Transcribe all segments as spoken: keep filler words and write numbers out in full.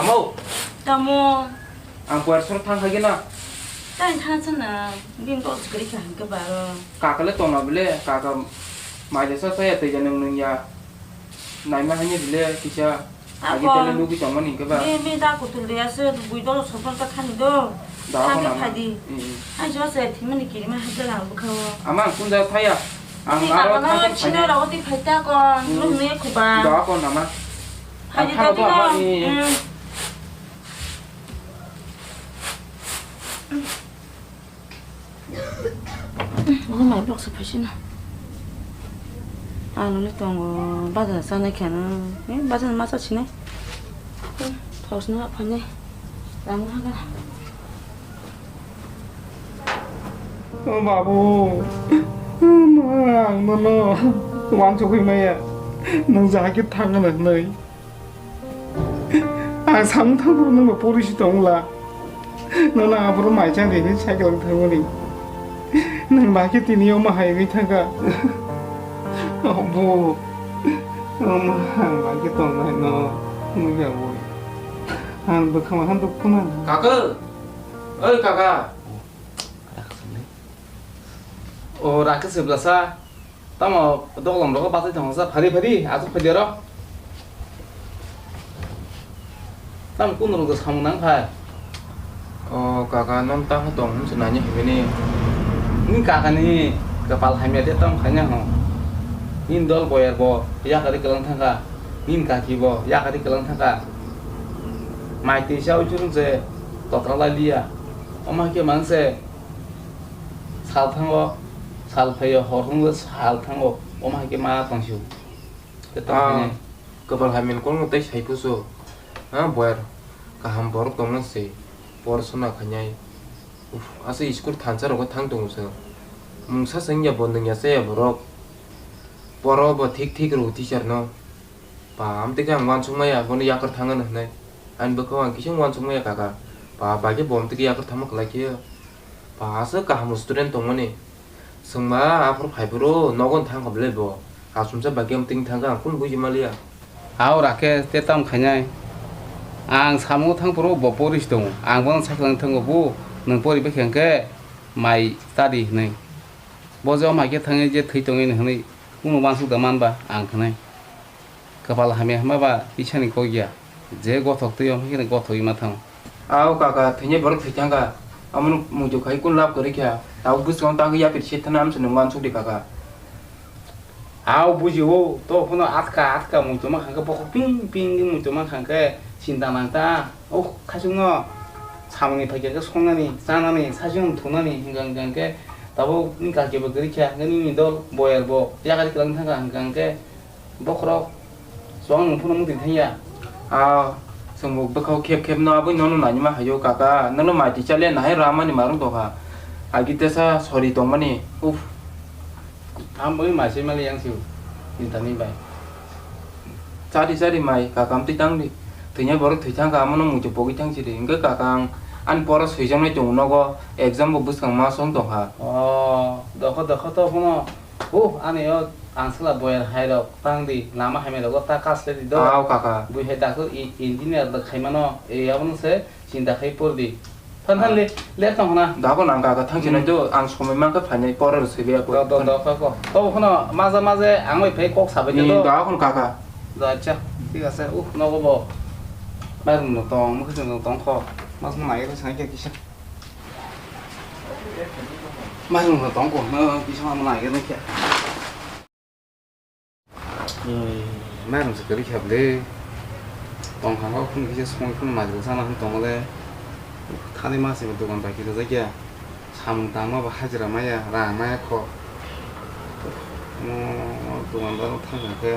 Amo. Tamo. Ang puar sor thang khaigena. Tang thang sana. Bin kok sikri kha hangke baro. Kakale tongna bile, kaka maile sa saya tei janang nung ya. Naima hanya bile kisa. Agi tele nugi tongmani hingke ba. Me, me da kutul de ase, bui dolo sopor ta khani do. Da thang ko ke nama. Phadi. Mm, mm. Ai jo se thimani kirima hajala bukhawo. Ama ang kunja thaya. Ang aro thang thang sino phani. Rogo ti phaita kon, mm, nung me khuba. Da ko nama. Phadi ang thang da ko dino. Ama, mm, mm. Mm. Omo mai box phai sino. Ano le tongo bazar chanai kheno. Eh, bazar ma cha sinai. Eh, thos no phai nai. Rang ha ga. O babu. Ma, ang no no. Wan chukui maya. Nang jahai ke thang na nai. Ang samung thangphuru nwng bo pori si tong la. Nono aphuru mai chang rini cycle thangmani. Nwng ba khe tini omo hai wngwi thangkha. Obo. Omo ang ba khe tongnai no. Nwng ya bo. Ang bwkhama han duk khuna. Kaka. Oi kaka. O Rakesh se blasa. Tamo doglom rogo batai tong sa phari phari asuk phai dero. Tam kun rogo samung nang phai. O kaka non tamo tong hum se nani himini. Ni kaka ni kapal hamya de tam khanya ho. Nin dol boyar bo yakari kelang thangka. Nin kaki bo yakari kelang thangka. Mai tisa uchurung se totra lai liya. Oma ke mang se. Sal thango, sal phaio, hor thangwi sal thango, omo hai khe ma tong sio. Tei tong Ah, khainai. Kwpal hamya ni kokno tei sai phusu. Ha, boyar kaham borok tongna se, porosona khainai. Uf, aswk school thansa rogo thang tongo se. Mungsa se wngya bo, nwngya chaya borok. Poro bo thik thik rw teacher no. Ba, amtwi khe ang uansuk maya, bono yakar thang hwnwi hwnwi. Ani bwkhao ang kisa uansuk maya kaka. Ba, bai khe bo amtwi khe yakar thangma kwlai khe. Ba, aswk kaham student tongmani. Chwngma aphuru phai phuru nogo thang kha bwlai bo. Achomsa bai khe amtwi thang kha ang kunu buji maliya. Ao Rakesh, tei tamo khainai? Ang samungo thang phuru bo pori si tongo. Ang bono saklang thango, bu nwng pori bai khe hwnkhe mai ta di hwnwi. Bo je o mai khe thangwi je thwi tongwi hwnwi kunu uansuk da man ba ang hwnwi. Kwpal hamya hwnba ba tisani kok ya, je gothok twi o hai kheno gothogwi ma thango. Ao kaka, thwinai borok thwi thang kha, amoni muitu khai kun lab kwrwi kha, tabuk bwskango tangwi yapri se thana amsa nwng uansuk di kaka. Ao buji o, to phano atka atka muitu ma khang khe bokhok ping ping wngwi muitu ma khang khe chinta nang ta. O khasukno samungni phaikhe khe songnani, chanani, sachung thunani hwnkha hwnkha khe tabuk ni kaki bo kwrwi kha, hwnkhe nini dol boyar bo yakari kwlwng thangkha hwnkha hwnkhe bokhorok chwng nwng phano mungtwi thangya. A, chwng bo bwkhao khep khep no aboni nono nainima haio kaka, nono mai twi chaliya nahai ramani marwng tongkha. Agi tesa sori tongmani, uff. Ang bai mai se mali yang siu. Nitani bai. Chari chari mai kakam twi tang di. Thwinai borok thwi thang kha, amono muitu pogwi thang sidi. Hwnkhe kakang ani pora swijaknai tongo nogo, exam bo bwskang ma song tong kha. O, dokho dokho to phano. Huh, ani o ang sala boyar hai rok tang di. Lama hamya rogo ta kasle di do. Ao kaka. Bui hai dakur i-, engineer da khaimano. E abono se. Chinta khai por di. Than than le, le tong na. Dago nang kaka thang chinai do, ang somoi mankha phainai pore rw sibya ko. Do, do, do, kha ko. To khno maza maza ang bai phai kok sabai do. Dago khno kaka. Do, acha, thik ase. Uh, nogo bo. Mairung no tong, mukhe no tong kho. Mas mo nai ko sai kisa. Mairung no tong ko, no kisa ma nai ko kya. Mairung se kwrwi kha bwle. Tong kha kok phano kisa songwi phano majra sana hwn tongo le. Thani ma se dogan bai kisa jakya. Samung tangma ba hajra maya, rang maya kho. Mo dogan bai thang kha khe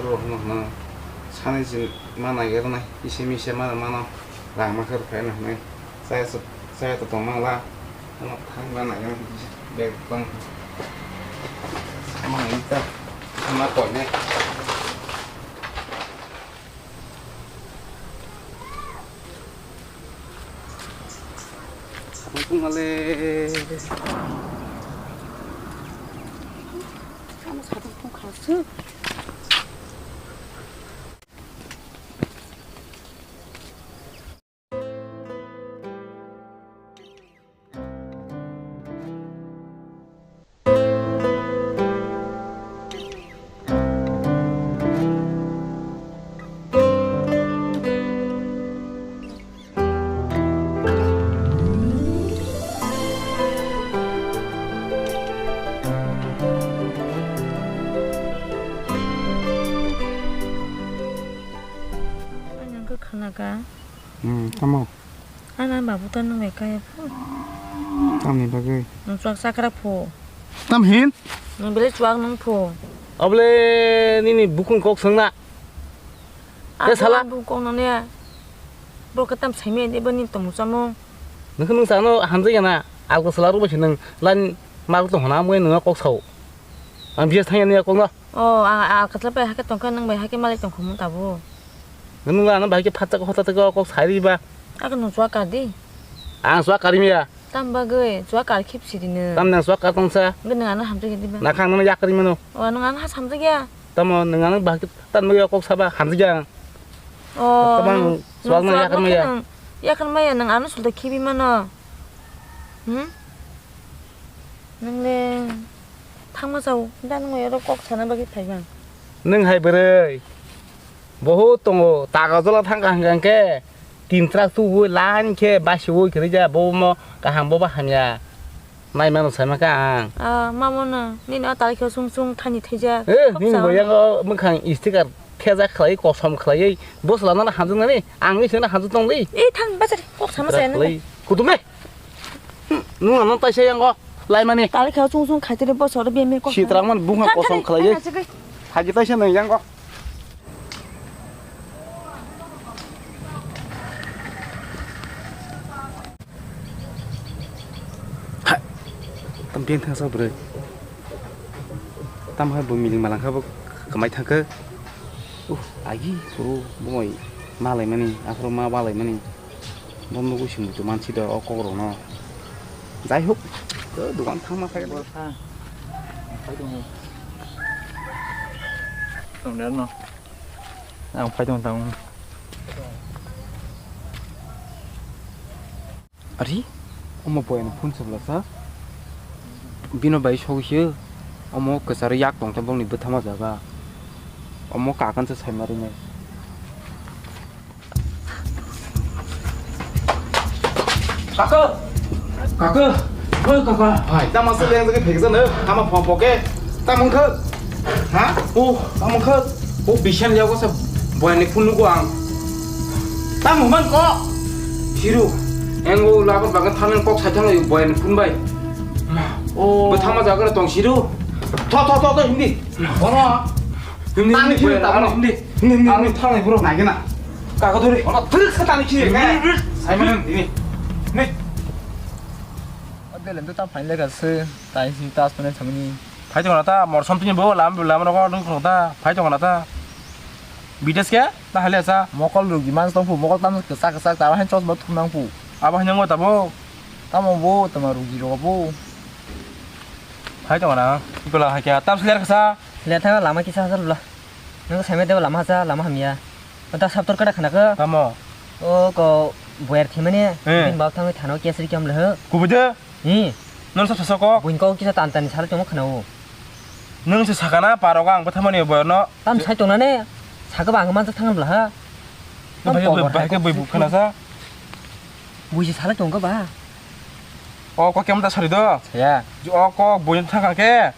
ro hwnwi hwnwi. Sanai se ma nai rwnai, kisa misa ma mano, rang ma khe rw phai hwnwi. Chaya se, chaya to tong mang la. Ano thang ba nai ang bag bang. Sama ni ta. Sama koi ne. Sama tu ngale. Sama satu pun khasuk. Khana ka? Hmm, tamo? Ana babu ta nung bai kaya pho. Tamni bagwi? Nung chuak chakra pho. Tam hin? Nung bele chuak nung pho. Abole nini bukung kok sangna. Te sala. Bukung nang ne. Bro ka tam sai me de bani tong samo. Nung nung sano hamjai gana. Alko sala ru bai nung lan mar tong hona mo nung kok sao. Ang bias thang ya nung kok na. O, ang, ang alkatla bai hake tongkha, nung bai hake malai tongkha mo tabo. Nung la, nung bai hake phatak hotak kok sai ri ba. Ako nung chuak kar di. Ang chuak kar mi ya. Tam bagwi chuak kar khip si di nung. Tam nang chuak kar tong sa. Nung ano hamjak di ba. Nakhang nung yak ri mano. O, nung ano has hamjak ya. Tamo nung ano bai hake tan bagwi kok saba hamjak ya. O, tamo nung chuak nung yak ri ma ya. Yak ri ma ya, nung ano sulta khibi mano. Hmm? Nung le thangma sao, da nung oro kok sana bagwi phai bang. Nung hai bwrwi. Bohut tongo, taga jola thangkha hwnkha hwnkhe, tin truck tubui line khe basiui kwrwi ja, bo mo kaham, bo bo hamya. Nai mano sai mankha ang. Ah, mamo no, nini o talai khe sung sung thani thaijak. Eh, kok nini sao. Bo yango mwkhang sticker thejak khlai, kosom khlaiwi, bo chwla no hamjaknani, ang ni sino hamjak tongdi. Eh, thang bachari, kok sama sai nang. Kutung le. Nung ano taisa yango laimani. Tali kha chung chung khaitele bo soro biyam ko. Sitrang man bungha kosom khlai. Hagi taisa nang yango. Hai. Tam beng thangsa bwrwi. Tam hai bo miling malang kha bo kwmai thangkhe. Uh, agi puru bumai malaimani, aphuru ma malaimani. Bo nugui simi tu mansi do o kok rok no. Jai hok, o dogan thangma khai. Bo sa. Phai tongo. Tong der no. Ang phai tong tang. Ari, omo boyani phone se bwlasa. Bino bai sogwi se, omo kwcharo yak tongkhe bongni bwthama jaga. Omo kakan se saima rinai. Kaka! Kaka! Oi kaka! Hai, tamo se leng jagwi phekjano, tamo phone poke. Tamo wngkha? Ha? O, tamo wngkha? O bisan yago sa boyani phone nugo ang. Tamo man ko? Siru, engo labar bagan thamen kok sai thanglaio boyani phone bai. O. Bo thama jaga tong siru. Tho, tho, tho, tho, hindi. Bono. Hindi, tani hindi, siru, boyani, tamo. Hindi. Hindi, hindi, hindi. Thanglai bro. Nai gana. Kaka thori. Bono, thori sa tani siru. Hindi, hindi. Sai man, hindi. Hindi. Belem to ta phain lega se, tai si tas mane samani. Phai tongna ta, mor something bo lam, lam rogo nung khong ta, phai tongna ta. Bides ke, ta hale sa. Mokol rugi man tong pu, mokol tam kesa kesa, ta hain chos bo thum nang pu. Abo hain ngo ta bo. Tamo bo, tama rugi rogo bo. Phai tongna, ikola hai kya, tam sler kesa. Le thang lama kisa sa lula. Nang sai me de lama sa, lama hamya. Ta saptor kada khana ko. Tamo. O ko boyar thimani, eh. Bin bab thangwi thano kesri kyam le ho. Kubui de? Hi. Nung sa sasa kok? Buin kok kisa tan tan sal chongma khna o. Nung se sakana parok ang bwthamani boyarno. Tam sai tongnane. Saka ba ang mansa thangan bla ha. Nung bai bai bai bui buk khna sa. Buji sala tongka ba. O kok kemta sari do? Saya. O kok buin thangka ke.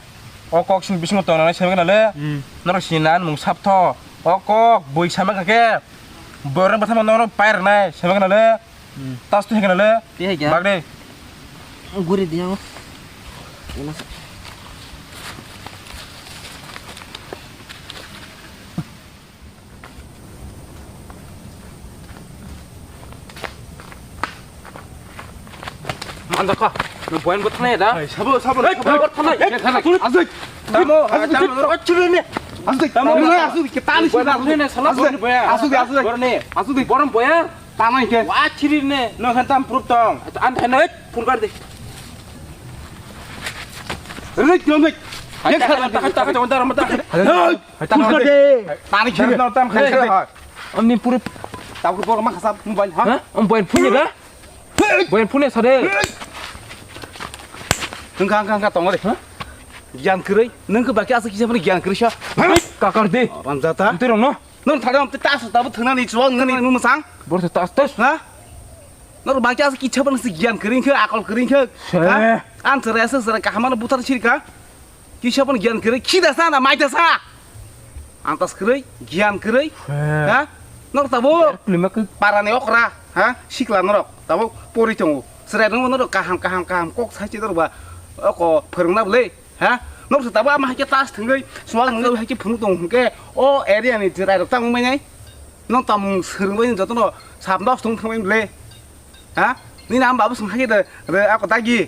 O kok sini bisingo tongnani sebe kana le. Hmm. Norok sinan mung saptho. O kok bui sama kake. Boyarno bwthamano norok pairnai sebe kana le. Hmm. Tas tu hekena le. Te hekena. Bagde. Guri diya. Ena sa. Mandaka. Nung boyan bo thanai da? Hey, sabo, sabo, hey, sabo. Boyan bo thanai. Hey, thanai. Asik. Tamo, asik, tamo, asik. Asik. Tamo, asik. Asik. Boyan bo thanai, sala boyan bo ya. Asik, asik. Boyan ni. Asik. Borom boyan. Tamo hingke. Wa chiri ne, no khan tam proof tong. An thai no, phone kar de. Rik, rik. Hai, tak, tak, tak, tak, tak, tak. Hai, phone kar de. Tani chiri no tam khai de. Amni puri. Tabuk bor ma khasap mobile, ha? Ha? Am boyan phone ga? Boyan phone sa de. Hingka, hingka, hingka, tong de. Ha? Gyan kwrwi. Nung khe baki asuk kisa phano gyan kwrwi sa. Kakar de. Ramjata. Twi rong no. Nung thada am ta su tabu thangna ni chuang ngani nung masang. Bor ta tas tas. Ha? Nor baki asa kicha ban si gyan kering khe, akol kering khe. Se. Ha? An sere asa sere kahamana butar sirka. Kicha ban gyan kering, khida sa na maita sa. Antas kering, gyan kering. Se. Ha? Norok tabuk. Parani okra, ha? Sikla norok tabuk pori tongo. Chwrai rwngma norok kaham, kaham, kaham kok sai chi norok ba oko phwrwngna bwle, ha? Norok se tabuk ama hai khe tas thwngwi, sual thwngwi hai khe phwrwng tong hwnkhe o area ni chwrai rok tamo mai nai. Norok tamo swrwng bai jotono sap nos tong thangmani bwle, ha? Nini ama babu swng hai khe de, re ako dagi.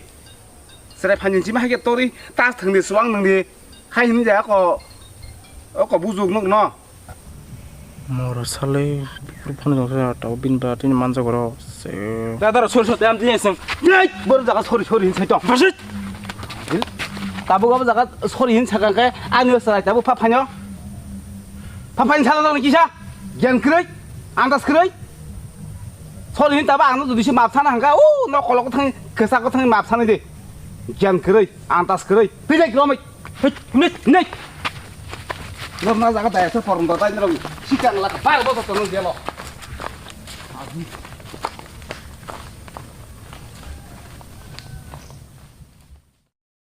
Chwrai phanjin chima hai khe tori tas thwngdi suang nungdi. Hai hinwi jaya ko, oko bujuk nuk no. Moro sale, phone jong sa tau bin ba tini manja goro se. Da da sori sori am tini seng. Nei, bor jaga sori sori hin sai tong. Basit. Tabuk abo jaga sori hin sakang khe ani o chwrai tabuk pha phanyo. Pha phanyo sala nang kisa. Gyan kwrwi, andas kwrwi. Sori hin tabuk ang no jodi se map sana hangka, o no kolok thang, kesa ko thang map sana de. Gyan kwrwi, andas kwrwi. Tijai kwrwi. Hei, nei, nei. Norok na jaga daya se porom da tai norok sikang la bar bo to no jelo.